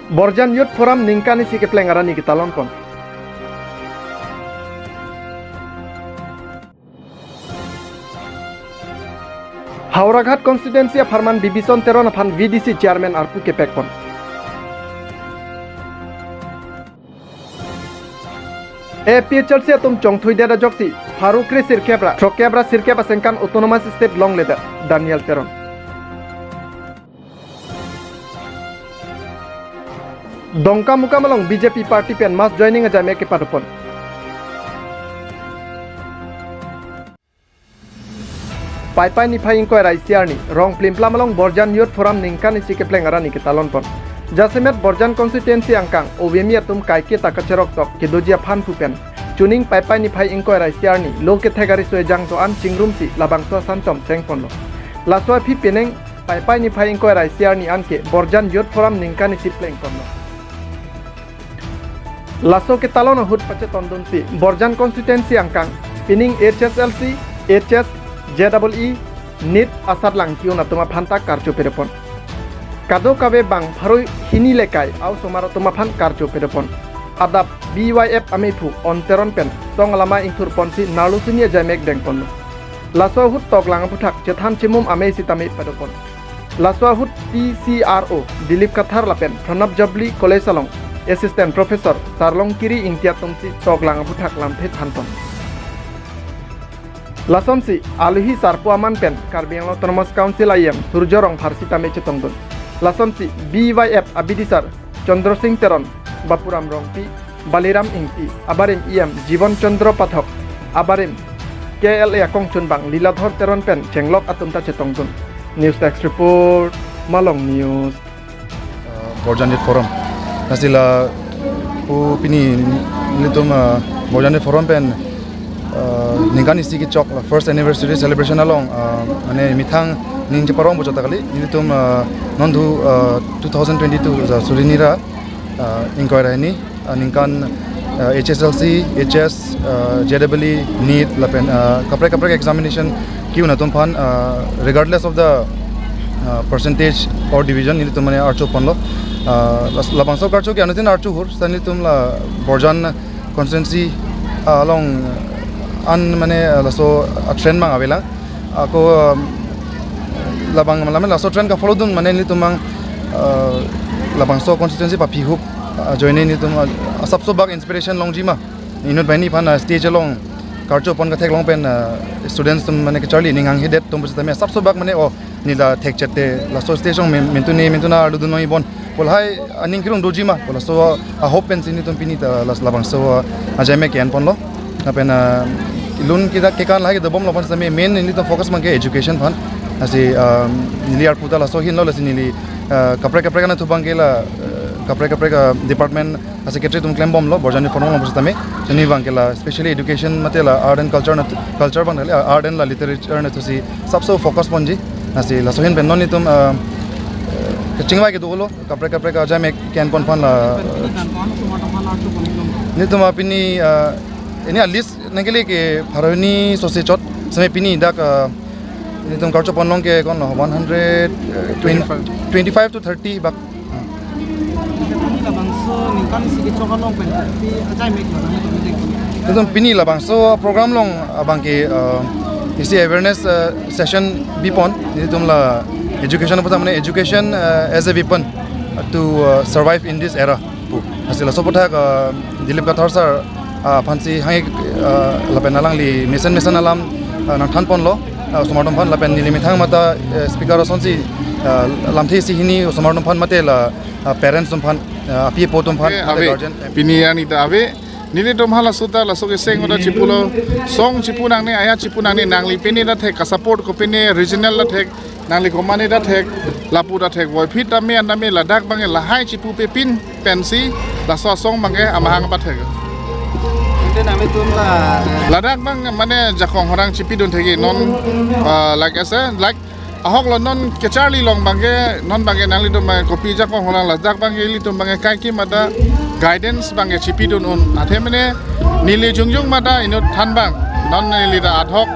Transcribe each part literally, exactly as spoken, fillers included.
Borjan Youth Forum ningkan isi kepleng arni ketalon pon. Howraghat constituency apharman Bibison Teron aphan V D C chairman arpu kepek pon. A P H L C atum chongthuidet ajoksi pharo kre sirkep ra throkkep ra sirkep asengkan autonomous state longledet Daniel Teron. Dongkamukam along B J P party pen mass joining ajai mek kepado pon. Paipai niphai ingkoi ra isi arni Rongplimplam along Borjan Youth Forum ningkan isi kepleng arni ketalon pon. Jasemet Borjan constituency angkang ovemi atum kaike ta kacherok tok kedoji aphan pu pen chuning Paipai niphai ingkoi ra isi arni lo kethek ariso ejang do-an chingrumsi labangso asantom cheng ponlo. Laso aphi penang Paipai niphai ingkoi ra isi arni anke Borjan Youth Forum ningkan isi pleng ponlo. Laso ketalon ahut pachetondunsi Borjan constituency angkang pining H S L C, H S, J E E, NEET asatlang ke-un atum aphan ta karcho pado pon. Kadokave bang pharo hini lekai a-osomar atum aphan karcho pado pon. Adap B Y F ameiphu On Teron pen tong alama ingthur ponsi narlo sini ajai mek deng ponlo. Laso ahut toklang aphuthak chethan chimum amei sitame pado pon. Laso ahut T C R O Dilip Kathar lapen Pranab Jabli College along Assistant Professor Sarlongkiri Ingti atumsi toklang aphuthak lamthe than pon. Lasonsi alohi sarpo aman pen Karbi Anglong Autonomous Council I E M Surjya Rongphar sitame chetongdun. Lasonsi B Y F abidisar Chandra Singh Teron, Bapuram Rongpi, Baliram Ingti, abarim E M Jibon Chandra Pathak, abarim K L A akongchunbang Liladhor Teron pen chenglok atum ta chetongdun. News Desk Report, Malong News. Uh, Borjan Youth Forum. Lasi la pu pini nelitum, uh, Borjan Youth Forum pen, uh, ningkan isi kechok la first anniversary celebration along, uh, mane methang ning cheparong bochot ta kali. Nelitum, uh, non thu, uh, two thousand twenty-two ja suri hini ra, uh, ingkoi ra hini, uh, ningkan, uh, H S L C, H S, uh, J E E, NEET lapen, uh, kaprek kaprek examination ke-un atum aphan, uh, regardless of the, uh, percentage or division, nelitum mane archo ponlo. Uh, las-, labangso karcho ke anuttin archo hur, seta nelitum la Borjan constituency, uh, along, uh, an mane, uh, laso, uh, trend abang avelang. Ako, um, labang mane laso trend kafollowdun mane nelitum abang, uh, labangso constituency paphi hup, uh, joine nelitum, uh, asapso bak inspiration longji ma. Inut banghini aphan, uh, stage along karcho pon katheklong pen, uh, students atum mane kacharli ning hanghedet atum pusitame asapso bak mane o neli ta thekchette laso stage along men-, mentu ne mentu na arludun nangji bon pu lahai aning kerung doji ma pu laso, uh, a-hope pensi nelitum pini ta las-, labangso, uh, ajai mek ke-en ponlo. Lapen, uh, lun kita kekan lahai kedobomlo pon sitame main nelitum focus abangke education aphan. Lasi, um, neli arpu ta laso ahin lo, lasi neli, uh, kaprek kaprek anatthu abangke la, uh, kaprek kaprek, uh, department a-secretary atum klembomlo, Borjan Youth Forum along pusitame. Lasi neli abangke la, especially education mate la art and culture na, culture abang kali, art and la literature anatthu si asapso focus ponji. Lasi laso ahin pen non nelitum, ah, kachingvai kedo-olo, kaprek kaprek ajai mek ke-en pon aphan la. Nelitum, ah, pini, ah, ini a-list nangkele ke pharo hini sose chot, sitame pini dak, ah, nelitum karcho ponlong ke kon one hundred, eh, twenty, twenty-five to thirty bak. Pini labangso ningkan isi kechok along pen kopi ajai mek lo nang itu meeting. Nelitum pini labangso program along abangke, uh, isi awareness, uh, session bipon, nelitum la education aphuthak mane education, uh, as a weapon to, uh, survive in this era pu. Lasi laso aphuthak, uh, Dilip Kathar sir, uh, aphansi hangik, uh, lapen alangli mesen mesen alam, uh, nangthan ponlo, uh, osomar atum aphan lapen neli methang mate, uh, speaker asonsi, uh, lamthe isi hini osomar atum aphan mate la, uh, parents atum aphan, uh, api apo atum aphan, eh, mate ave. Guardian. Pini arni ta ave. Nelitum hala seta laso keseng ta chipulo. Song chipu nangne, aya chipu nangne, nangli pine ta thek, ka-support ko pine, regional ta thek, nangli komane ta thek, lapu ta thek, voiphit tame an tame ladak abangke lahai chipupepin pensi laso asong abangke amahang pathek. Ante nanglitum la, eh, ladak abang mane jakong horang chipidun thekji non, ah, like ase, like ahok lo non kacharli along abangke, non abangke nanglitum abangke kopi jakong horang ladak abangke ilitum abangke kaikema ta guidance abangke chipidun un. Athe mane neli jongjong mate inut than abang, non neli ta ad hoc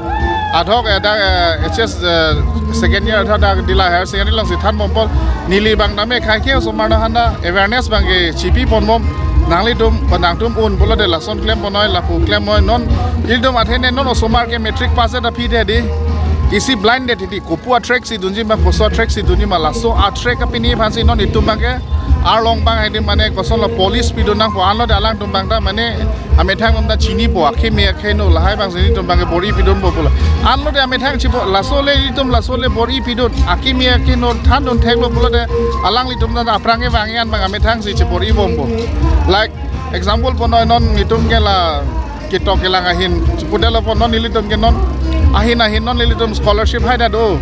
Adhok, eh, dak, eh, H S, eh, second year adhok dak Dillai Higher Secondary alongsi thanbom apot neli abang tame khei ke osomar aphan ta awareness abangke chipi ponbom, nanglitum ba nangtum un pulote lason klem ponnoi, lapu klem noi non. Ilitum athe ne non osomar ke matric pass ta aphi de di. Isi blind de di, kopu a-track si dunji ma, koso a-track si dunji ma, laso a-track apini aphansi non itum abangke arlong abang hedi mane kosonlo police pidun nangpo, anlote alangtum abang ta mane amethang atum ta chinipo, akimi akeheno lahai abangsi nelitum abangke bor-i pidunpo pulo. Anlote amethang chipo, laso le itum laso le bor-i pidun, akimi akeheno thandun theklo pulote alanglitum ta aphrang kevang an abang amethangsi chibor-i bompo. Like example ponnoi non itum ke la ketok kelang ahin chipudelo pon non ilitum ke non ahin ahin non ilitum scholarship hai ta do.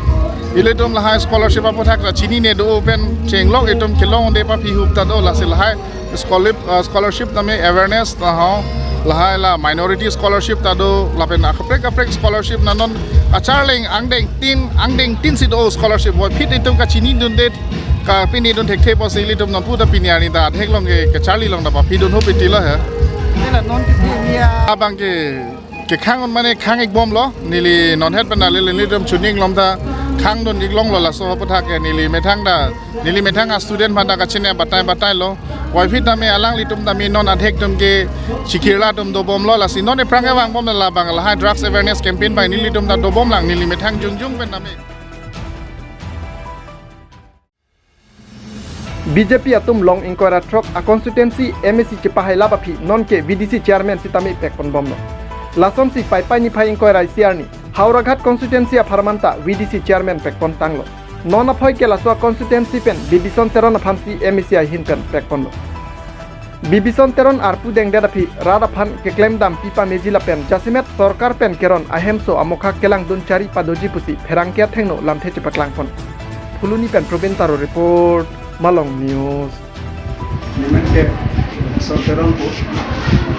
Ilitum lahai scholarship aputhak ta chinine do pen chenglok itum kelong de paphi hup ta do, lasi lahai scholarship, uh, scholarship tame awareness ta ho, lahai la minority scholarship ta do, lapen akaprek akaprek scholarship na non kacharleng angdeng tin, angdeng tin si do scholarship, voiphit itum kachinidunde, kapinidun thekthe pusi ilitum non puta pini arni ta theklong ke kacharli long ta papidun hup itilo he. Nela non kiti mia. Abangke kekhang un mane khang-ik bomlo, neli non het pen ale nelitum chuning lom ta khangdun-ik longlo, laso aputhak ke neli methang ta, neli methang a-student aphan ta kachini batai batailo. Voiphit tame alanglitum tame non adhek atum ke chikirla atum dobomlo, lasi non aphrang kevang bom labang lahai drugs awareness campaign abang nelitum ta dobom lang neli methang jongjong pen tame. B J P atum long ingkoi ra throk a-constituency M A C chepahailap aphi nonke V D C chairman sitame pekponbomlo. Lasonsi Paipai niphai ingkoi ra isi arni Howraghat constituency apharman ta V D C chairman pekpontanglo. Non aphoi ke laso a-constituency pen Bibison Teron aphansi M A C ahin pen pekponlo. Bibison Teron arpu dengdet aphi rat aphan keklemdampi pameji lapen jasemet sorkar pen keron ahemso amokha kelangdun chari padoji pusi pherangke athengno lamthe chepaklangpon. Phuloni pen Probin Taro report, Malong News. Nimen ke Bibison Teron po,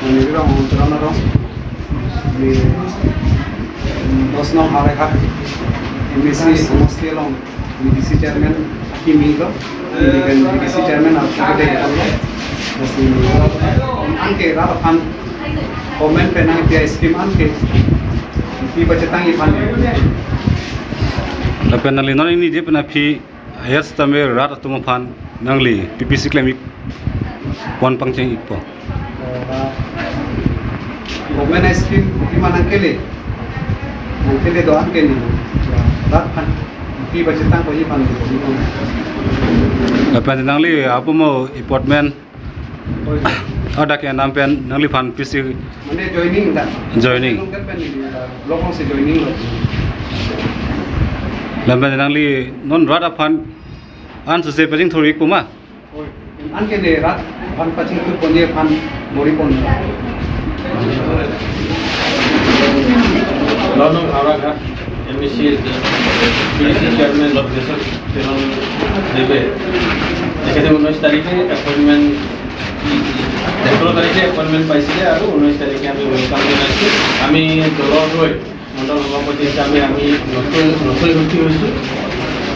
neli rong Teron arong, ni dos nong Howraghat M A C somosti along V D C chairman akimi lo, neli pen V D C chairman arpu dengdet lo. Anke rat aphan comment pen nangpi a-scheme anke pi pachetang iphan. Lapen nangli non ini je pen aphi ayas tame rat atum aphan nangli P P C klem-ik pon pangcheng-ikpo. Government a-scheme pi ma nangkele, nangkele do-an ke ni rat aphan pi pachetang ko iphan. Lapen nangli apumo appointment order kenam pen nangliphan P C mane joining ta. Joining. Nung kan pen ni, uh, block alongsi joining lo. Lapen nangli non rat aphan an suse pachingthur-ikpo ma? Oi, anke ne rat aphan pachingthur ponji aphan bor-i pon. Long nong Howraghat M A C, V D C chairman Bibison Teron debe, তেখেতে ঊনৈশ তাৰিখে এপইণ্টমেণ্ট, সোতৰ তাৰিখে এপইণ্টমেণ্ট পাইছিলে আৰু ঊনৈশ তাৰিখে আমি ৱেলকাম জনাইছোঁ। আমি দলৰ হৈ, মণ্ডল সভাপতি হিচাপে আমি নথৈ, নথৈ সুখী হৈছোঁ।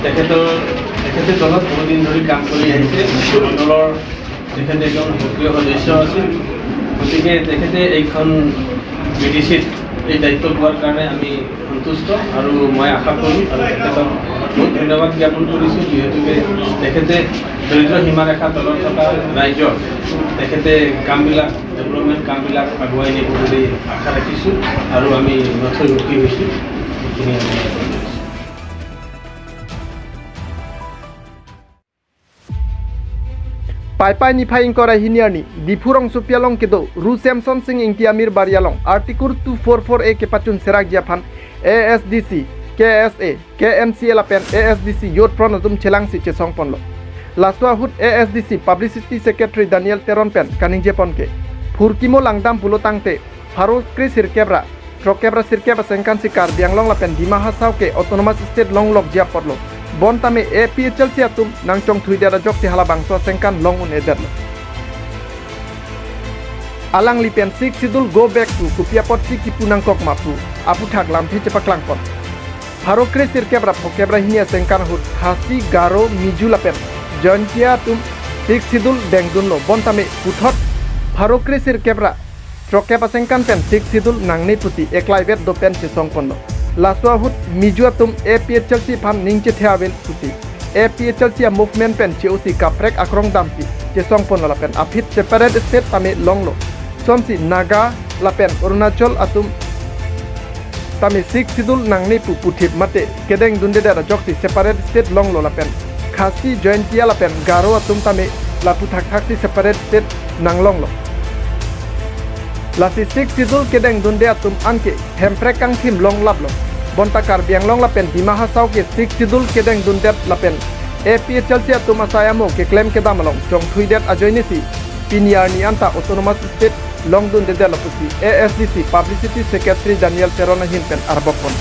তেখেতৰ, তেখেতে দলত বহুদিন ধৰি কাম কৰি আহিছে। মণ্ডলৰ তেখেত এজন সক্ৰিয় সদস্য আছিল। গতিকে তেখেতে এইখন বি ডি চিত এই দায়িত্ব পোৱাৰ কাৰণে আমি সন্তুষ্ট আৰু মই আশা কৰোঁ আৰু তেখেতক বহুত ধন্যবাদ জ্ঞাপন কৰিছোঁ, যিহেতুকে তেখেতে দৰিদ্ৰ সীমাৰেখাৰ তলত থকা ৰাইজৰ তেখেতে কামবিলাক, ডেভেলপমেণ্ট কামবিলাক আগুৱাই নিব বুলি আশা ৰাখিছোঁ আৰু আমি নথৈ সুখী হৈছোঁ। এইখিনি আমি Paipai niphai ingkoi ra hini arni, Diphu rongsopi along kedo, Ru Semson Sing Ingti Amir Bari along, Article two four four A kepachun serakji aphan, A S D C, K S A, K M C A lapen A S D C Youth Front atum chelangsi chesongponlo. Laso ahut A S D C Publicity Secretary Daniel Teron pen kaningjepon ke, phurkimo langdam pulo tangte, pharo kre sirkep ra, throkkep ra sirkep asengkan si Karbi Anglong lapen Dima Hasao ke Autonomous State longlokji apotlo. Bonta me A P H L C atum nangchongthuidet ajok si halabangso asengkan long un-edetlo. Alangli pen Sixth Schedule go back to kopi apotsi kipu nangkok ma pu aputhak lamthe chepaklangpon. Pharo kre sirkep ra phokep ra hini asengkan ahut Khasi, Garo, Mizo lapen Jaintia atum Sixth Schedule dengdunlo, bonta me puthot pharo kre sirkep ra throkkep asengkan pen Sixth Schedule nangne pusi eklaivet do pen chesongponlo. Laso ahut Mizo atum A P H L C aphan ning chethe avel pusi A P H L C a-movement pen che-osi kaprek akrong damsi chesongponlo lapen aphi separate state tame longlo. Somsi Naga lapen Arunachal atum tame Sixth Schedule nangne pu puthip mate kedeng dundedet ajoksi separate state longlo lapen Khasi, Jaintia lapen Garo atum tame lapu thakthaksi separate state nanglonglo. Lasi Sixth Schedule kedeng dunde atum anke Hemprek kangthim longlaplo. Bonta Karbi Anglong lapen Dima Hasao ke Sixth Schedule kedeng dundet lapen A P H L C atum asai amo keklem kedam along chongthuidet ajoinesi pini arni anta Autonomous State longdundedetlo pusi A S D C Publicity Secretary Daniel Teron ahin pen arbokpon.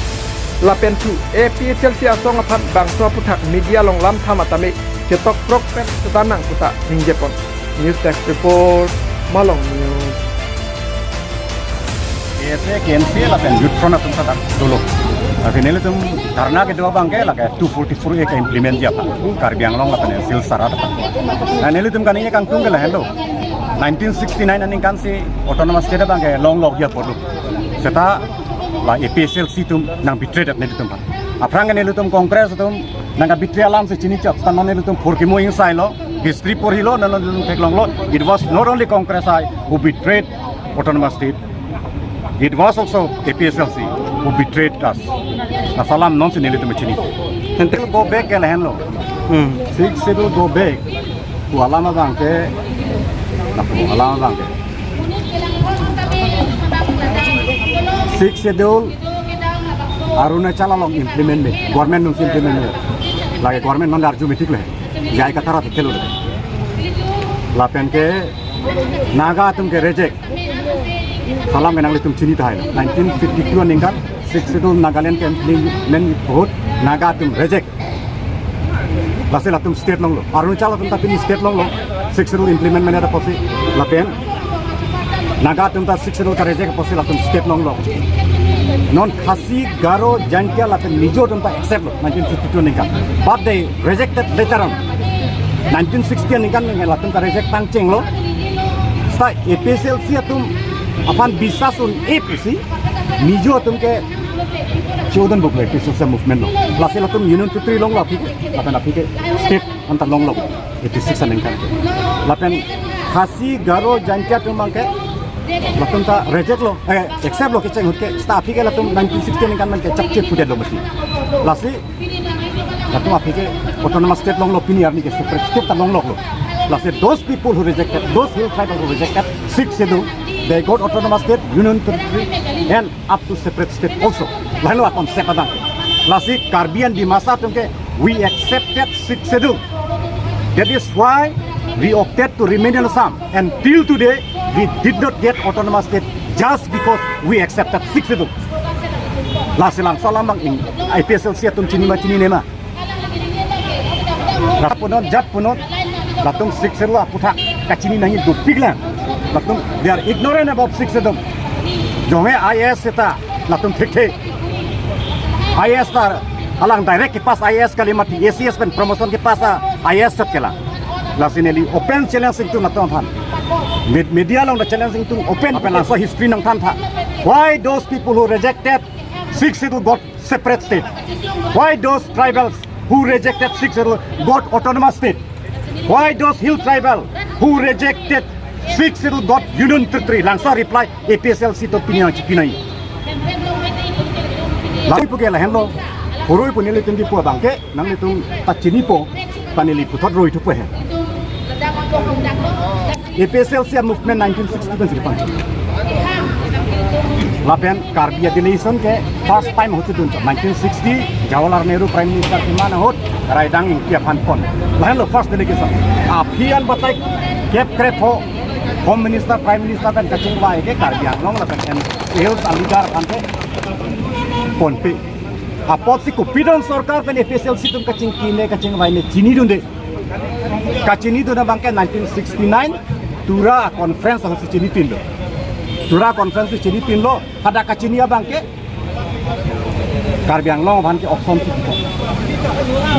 Lapen thu A P H L C asong aphan bangso aputhak media along lam tham atame chetok prok pen sedanang puta ningjepon. News Desk Report, Malong News. A S A, K N C A lapen Youth Front atum ta dak dolo. Lasi nelitum dharna kedo abangke lake two forty-four A ke-implement ji aphan Karbi Anglong lapen Silchar arat aphan. Lasi nelitum kaningje kangtung ke lahenlo. Nineteen sixty-nine aningkansi Autonomous State abangke longlok ji apotlo. Seta la A P H L C atum nang-betray det nelitum aphan. Aphrang ke nelitum Congress atum nang-betray alamsi chinichok, seta non nelitum phurkimo ingsailo, history porhilo, non nelitum theklonglo. It was not only Congress I who betrayed Autonomous State. It was also A P H L C who betrayed us. Laso alam nonsi nelitum chini. Ante go back ke lahenlo. Hmm. Sixth Schedule go back. Pu alam abangke, lapu alam abangke. Sixth Schedule Arunachal along implement me. Government nung implement me. Lake government non arju metik le. Jai kathara thekthelo le. Lapen ke Naga atum ke reject. Laso alam ke nanglitum chini tahai. Nineteen fifty-two aningkan Sixth Schedule Nagaland ke implement ahut Naga atum reject. Lasi latum state longlo. Arunachal atum ta pini state longlo. Sixth Schedule implement mene apotsi. Lapen Naga atum ta Sixth Schedule ka-reject apotsi latum state longlo. Non Khasi, Garo, Jaintia lapen Mizo atum ta accept lo nineteen fifty-two aningkan. But they rejected later on. Nineteen sixty aningkan nang latum ka-reject tangchenglo. Seta A P H L C atum aphan biswas un-e pusi Mizo atum ke chodon bukle A P H L C movement lo. Lasi latum Union Territory longlo aphi ke, lapen aphi ke state anta longlo eighty-six aningkan. Lapen Khasi, Garo, Jaintia atum abangke latum ta reject lo, eh, accept lo kecheng ahut ke, seta aphi ke latum nineteen sixty aningkan abangke chapchep pudetlo mati. Lasi latum aphi ke Autonomous State longlo pini arni ke separate state ta longloklo. Lasi those people who rejected, those hill tribal who rejected Sixth Schedule, they got Autonomous State, Union Territory, and up to separate state also. Lahenlo a-concept abang. Lasi Karbi and Dimasa atum ke, we accepted Sixth Schedule. That is why we opted to remain in Assam. And till today, we did not get Autonomous State just because we accepted Sixth Schedule. Lasi laso alam abang in A P H L C atum chini ma chinine ma. Rat punon, jat punon, latum Sixth Schedule aputhak kachini nangji dopiklang. Latum, they are ignorant about Sixth Schedule. Jonghe I A S seta latum thekthe. I A S ta alang direct kepass I A S kali mati, A C S pen promotion kepass a I A S chot kelang. Lasi neli open challenge ingtung latum aphan. Med-, media along ta challenge ingtung open, open laso history nangthan tha. Why those people who rejected Sixth Schedule got separate state? Why those tribals who rejected Sixth Schedule got Autonomous State? Why those hill tribal who rejected Sixth Schedule got Union Territory? Laso reply A P H L C atum pini nangchipinai. Lapu ke lahenlo, horoi pu nelitum kipu abangke, nanglitum ta chinipo, ta neli puthot roi thupo he. A P H L C a-movement nineteen sixty pen si pang. Lapen Karbi a-delegation ke first time ahut si dun. Nineteen sixty, Jawaharlal Nehru Prime Minister keman ahut, raidang Ingti aphan pon. Lahenlo first delegation. Aphi an batai kep krep ho, Home Minister, Prime Minister pen kachingvai ke Karbi Anglong lapen M L A a-leader aphan ke ponpe. Apotsi kopidon sorkar pen A P H L C atum kachingkine, kachingvaine chinidunde. Kachinidun abangke nineteen sixty-nine Tura conference ahut si chinipinlo. Tura conference si chinipinlo, hadak kachini abangke Karbi Anglong aphan ke option si dito.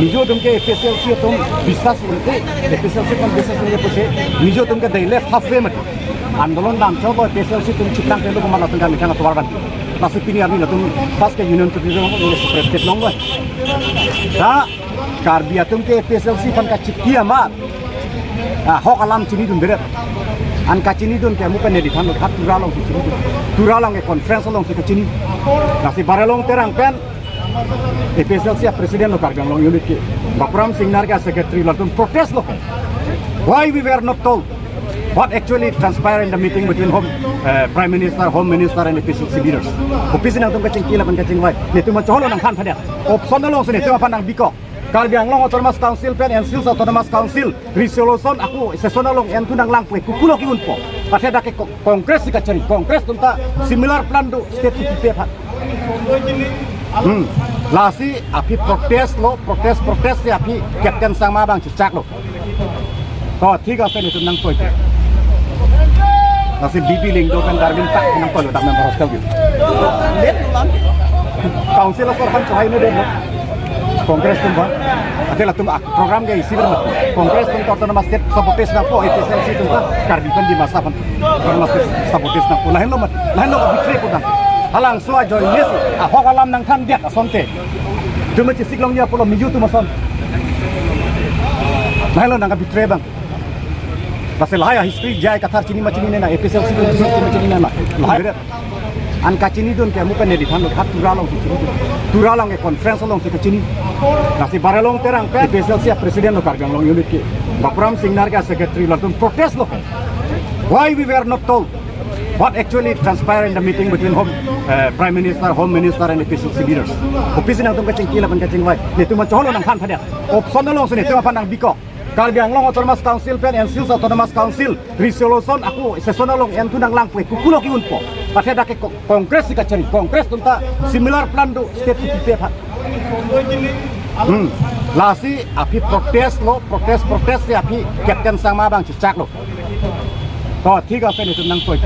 Mizo atum ke A P H L C atum biswas un-e, A P H L C atum biswas un-e pusi, Mizo atum ke they left halfway mati. Andolon damchotlo, A P H L C atum chitang telo komat latum kan mithang atovar kan. Lasi pini arni latum first ke Union Territory along separate state longlo. Ta Karbi atum ke A P H L C aphan kachiki amat, ah, ahok alam chinidundedet. An kachinidun ke amu pen neliphan lo, ha Tura alongsi chinidun. Tura along ke conference alongsi kachini. Lasi Barelong Terang pen A P H L C a president lo Karbi Anglong unit ke, Bapuram Singnar ke secretary, latum protest lo. Why we were not told what actually transpired in the meeting between Home, uh, Prime Minister, Home Minister and A P H L C leaders? Kopisi nangtum kachingki lapen kachingvai? Netum acholo nangthan thadet. Opposition alongsi netum aphan nangbikok. Karbi Anglong Autonomous Council pen N C Hills Autonomous Council resolution ako session along entu nanglang pu ke kukulo ki-unpo. Athe dak ke ko-, Congress si kachari. Congress atum ta similar plan do state kipi aphan. Hmm. Lasi aphi protest lo, protest, protest si aphi Captain Sangma abang chichak lo. To, thik ase, netum nangtoi. Lasi B B Lyngdoh pen Darwin ta nangtoi lo, dak member hostel gitu. Council asor aphan chohai ne den lo. Congress atum ba. Athe latum ak program ke isi ber mati. Congress atum ta autonomous state sabotage nangpo, A P H L C atum ta Karbi pen Dimasa pen autonomous state sabotage nangpo. Lahenlo mat, lahenlo ka betray putang. Halabangso ajoine si ahok alam nangthandet asonte. Itum chesik longji apotlo miyu atum ason. Lahenlo nang ka betray abang. Lasi lahai a history J I Kathar chini ma chinine nang, A P H L C chini ma chinine nang. Lahai. An kachinidun ke amu pen neliphan lo, ha Tura alongsi chinidun. Tura along ke conference alongsi kachini. Lasi Barelong Terang pen A P H L C a president lo Karbi Anglong unit ke, Bapuram Singnar ke secretary, latum protest lo. Why we were not told what actually transpired in the meeting between Home, uh, Prime Minister, Home Minister and A P H L C leaders? Kopisi nangtum kachingki lapen kachingvai? Netum acholo nangthan thadet. Opposition alongsi netum aphan nangbikok. Karbi Anglong Autonomous Council pen N C Hills Autonomous Council resolution ako session along entu nanglang pu ke kukulo ki-unpo. Athe dak ke ko-, Congress si kachari. Congress atum ta similar plan do state kipi aphan. Hmm. Lasi aphi protest lo, protest, protest si aphi Captain Sangma abang chichak lo. To, thik ase, netum nangtoi.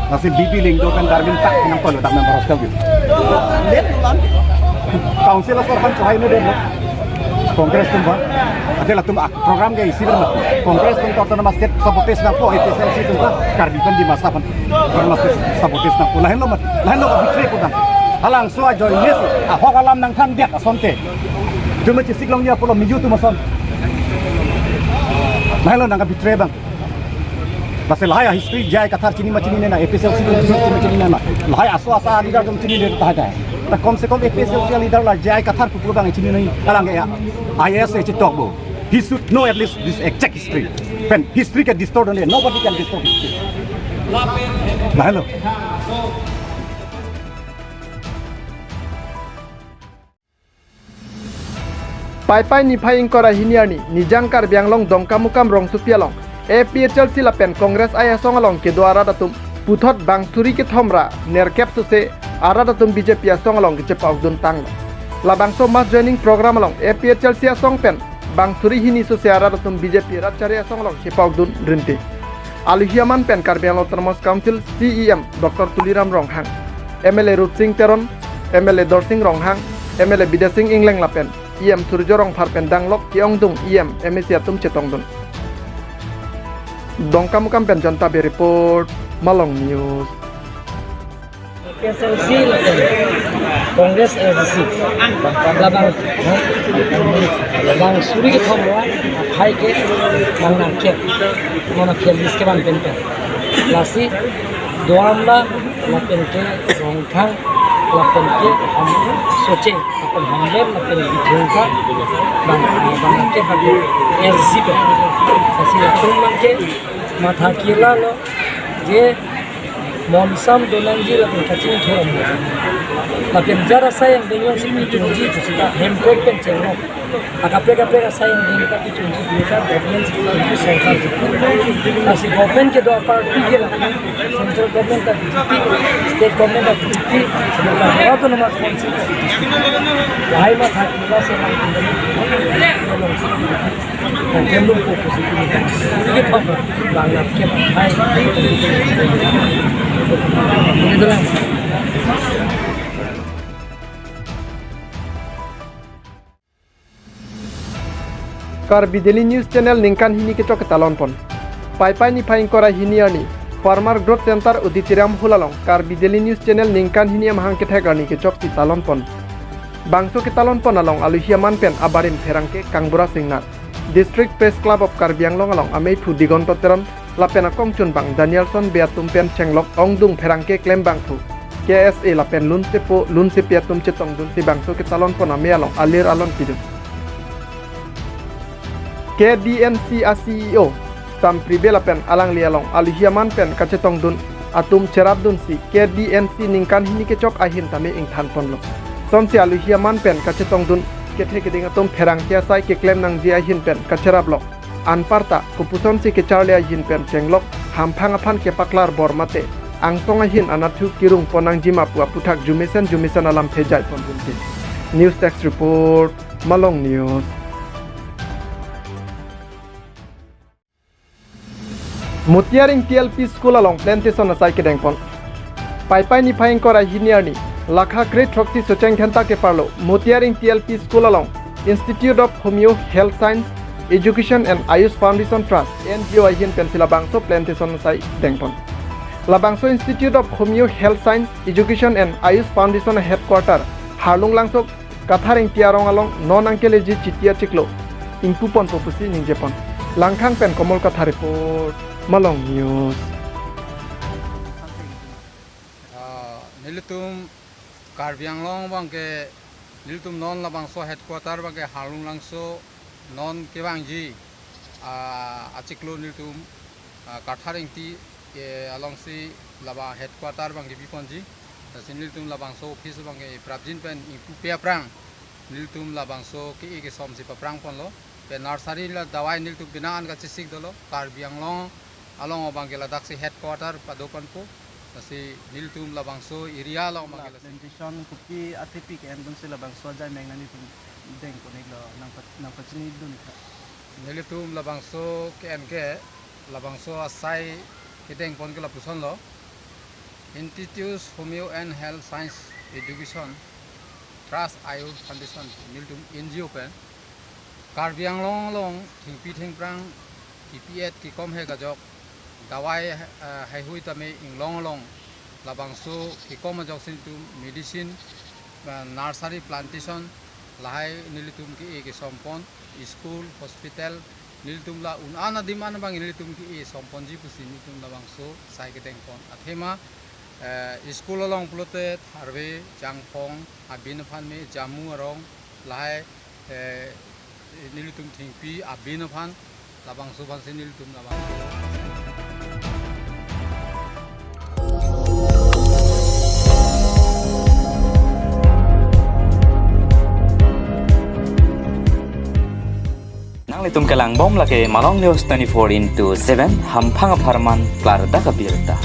Lasi B B Lyngdoh pen Darwin ta nangtoi lo, dak member hostel gitu. Council asor aphan chohai ne den lo. Congress atum ba. Athe latum ak program ke isi ber mati. Congress atum ta autonomous state sabotage nangpo, A P H L C atum ta Karbi pen Dimasa pen autonomous state sabotage nangpo. Lahenlo mat, lahenlo ka betray putang. Halabangso ajoine si ahok alam nangthandet asonte. Itum chesik longji apotlo miyu atum ason. Lahenlo nang ka betray abang. Lasi lahai a history J I Kathar chini ma chinine nang, A P H L C chini ma chinine nang. Lahai aso asa leader atum chinine tahai tahai. Ta kom se kom A P H L C leader la J I Kathar pupu abang chini nang, alang ke ya I A S e chitok bo. He should know at least this exact history. Pen history ke distort only, nobody can distort history. Lahenlo. Paipai niphai ingkoi ra hini arni, Nijang Karbi Anglong Dongkamukam rongsopi along A P H L C lapen Congress aisong along kedo arat atum puthot bang suri kethom ra nerkep sose arat atum B J P asong along kechepa-okdun tanglo. Labangso mass joining program along A P H L C asong pen bang suri hini sose arat atum B J P rat chari asong along chepa-okdun rinti. Alohi aman pen Karbi Anglong Autonomous Council C E M Doctor Tuliram Ronghang, M L A Rup Sing Teron, M L A Dorsing Ronghang, M L A Bidya Sing Engleng lapen E M Surjya Rongphar pen danglok ke-ongdung E M, M A C atum chetongdun. Dongkamukam pen John Tabe report, Malong News. A P H L C lapen Congress A D C labang, labang suri kethom ra akhai ke bang nerkep, non akhel list ke bang pen pen. Lasi do-an la lapen ke Rongthang, lapen ke Ham-, Socheng, lapen Hamren, lapen Bithung ta bang, bang nerkep bang A D C pen. Lasi latum bang ke matha kila lo je monsam donangji lapen kachingthur. Lapen jar asai angdeng si pichungji pusita hemprek pen chenglok. Akaprek kaprek asai angdeng ta pichungji pusita government si pichungji, sorkar si pichungji. Lasi government kedo aparty ke lapen central government ta B J P, state government ta B J P, autonomous council ta B J P. Lahai matha kila si Karbi Daily News Channel ningkan hini kechok ketalon pon. Paipai niphai ingkoi ra hini arni, Farmer Growth Center Auditorium Hall along Karbi Daily News Channel ningkan hini amahang kethek arni kechoksi talon pon. Bangso ketalon pon along alohi aman pen abarim pherangke Kangbura Singnar, District Press Club of Karbi Anglong along ameiphu Digonto Teron lapen akongchunbang Danielson Bey atum pen chenglok ongdung pherangke klembangphu K S A lapen lunsepo lunsepi atum chetongdunsi bangso ketalon pon amei along alir alon pidun. K D N C a C E O Sampri Bey lapen alangli along alohi aman pen kachetongdun atum cherapdunsi K D N C ningkan hini kechok ahin tame ingthan ponlo. Lasonsi alohi aman pen kachetongdun kethe keding atum pherangke asai keklem nangji ahin pen kacheraplok. Anparta kopusonsi kecharli ahin pen chenglok hamphang aphan kepaklar bor mate angsong ahin anatthu kirung pon nangji ma pu aputhak jumesen jumesen alamthe jai pondunde. News Desk Report, Malong News. Motiar Ingti L P School along plantation asai kedengpon. Paipai niphai ingkoi ra hini arni, lakha kre throksi Socheng Dhenta keparlo Motiar Ingti L P School along Institute of Homeo Health Science Education and Ayush Foundation Trust, N G O ahin pensi labangso plantation asai dengpon. Labangso Institute of Homeo Health Science Education and Ayush Foundation headquarter Harlung Langso Kathar Ingti arong along non angkeleji Chiti achiklo ingpuponpo pusi ningjepon. Langkhang pen Komol Kathar report, Malong News. Ah, nelitum Karbi Anglong abangke, nelitum non labangso headquarter abangke Harlung Langso non kevangji, ah, achiklo nelitum, ah, Kathar Ingti, eh, alongsi labang headquarter abangke biponji. Lasi nelitum labangso office abangke prapjin pen ingpupe aphrang nelitum labangso ke-e kesomsi paprang ponlo. Pen nursery la dawai nelitum bina an kachesik dolo. Karbi Anglong along abangke ladaksi headquarter padoponpo. Lasi nelitum labangso area along abangke lasi plantation kopi athepi ke-endunsi labangso ajai meng nelitum dengpon-iklo, nangpa-, nangpachinidun tha. Nelitum labangso ke-en ke, labangso asai kedengpon ke lapusonlo. Institute Homeo and Health Science Education Trust Ayush Foundation nelitum N G O pen Karbi Anglong along thengpi thengphrang kipi-et kikom hek ajok dawai, eh, heihui tame inglong along labangso kikom ajoksi nelitum medicine, eh, nursery plantation lahai nelitum ke-e kesompon, school, hospital, nelitum la un-an adim an abang nelitum ke-e somponji pusi nelitum labangso asai kedengpon. Athema, eh, school along pulote tharve, jangphong, abin aphan me, jamu arong, lahai, eh, nelitum thengpi abin aphan, labangso aphansi nelitum labangso. Nanglitum kelangbom lake Malong News twenty-four into seven, hamphang apharman klardak abirta.